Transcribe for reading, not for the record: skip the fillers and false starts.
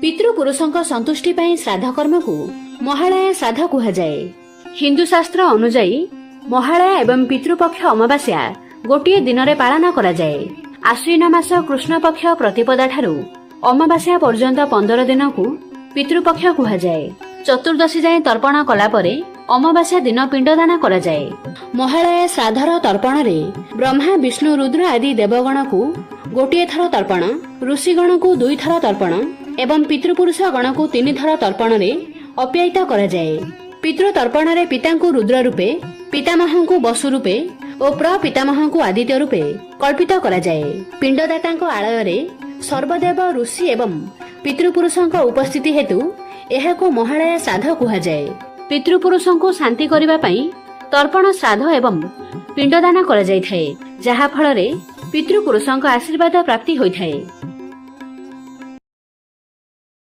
ପିତୃପୁରୁଷଙ୍କ ସନ୍ତୁଷ୍ଟି ପାଇଁ ଶ୍ରାଦ୍ଧ କର୍ମକୁ ମହାଳୟା ଶ୍ରାଦ୍ଧ କୁହାଯାଏ। ହିନ୍ଦୁ ଶାସ୍ତ୍ର ଅନୁଯାୟୀ ମହାଳୟା ଏବଂ ପିତୃପକ୍ଷ ଅମାବାସ୍ୟା ଗୋଟିଏ ଦିନରେ ପାଳନ କରାଯାଏ। ଆଶ୍ୱିନ ମାସ କୃଷ୍ଣପକ୍ଷ ପ୍ରତିପଦା ଠାରୁ ଅମାବାସ୍ୟା ପର୍ଯ୍ୟନ୍ତ 15 ଦିନକୁ ପିତୃପକ୍ଷ କୁହାଯାଏ। ଚତୁର୍ଦ୍ଦଶୀ ଯାଏଁ ତର୍ପଣ କଲା ପରେ ଅମାବାସ୍ୟା ଦିନ ପିଣ୍ଡଦାନ କରାଯାଏ। ମହାଳୟା ଶ୍ରାଦ୍ଧର ତର୍ପଣରେ ବ୍ରହ୍ମା, ବିଷ୍ଣୁ, ରୁଦ୍ର ଆଦି ଦେବଗଣକୁ ଗୋଟିଏ ଥର ତର୍ପଣ, ଋଷିଗଣକୁ ଦୁଇଥର ତର୍ପଣ ଏବଂ ପିତୃପୁରୁଷ ଗଣକୁ ତିନିଥର ତର୍ପଣରେ ଅପ୍ୟାୟିତ କରାଯାଏ। ପିତୃ ତର୍ପଣରେ ପିତାଙ୍କୁ ରୁଦ୍ର ରୂପେ, ପିତାମହଙ୍କୁ ବସୁ ରୂପେ ଓ ପ୍ରପିତାମହଙ୍କୁ ଆଦିତ୍ୟ ରୂପେ କଳ୍ପିତ କରାଯାଏ। ପିଣ୍ଡଦାତାଙ୍କ ଆଳୟରେ ସର୍ବଦେବ, ଋଷି ଏବଂ ପିତୃପୁରୁଷଙ୍କ ଉପସ୍ଥିତି ହେତୁ ଏହାକୁ ମହାଳୟା ଶ୍ରାଦ୍ଧ କୁହାଯାଏ। ପିତୃପୁରୁଷଙ୍କୁ ଶାନ୍ତି କରିବା ପାଇଁ ତର୍ପଣ, ଶ୍ରାଦ୍ଧ ଏବଂ ପିଣ୍ଡଦାନ କରାଯାଇଥାଏ, ଯାହା ଫଳରେ ପିତୃପୁରୁଷଙ୍କ ଆଶୀର୍ବାଦ ପ୍ରାପ୍ତି ହୋଇଥାଏ।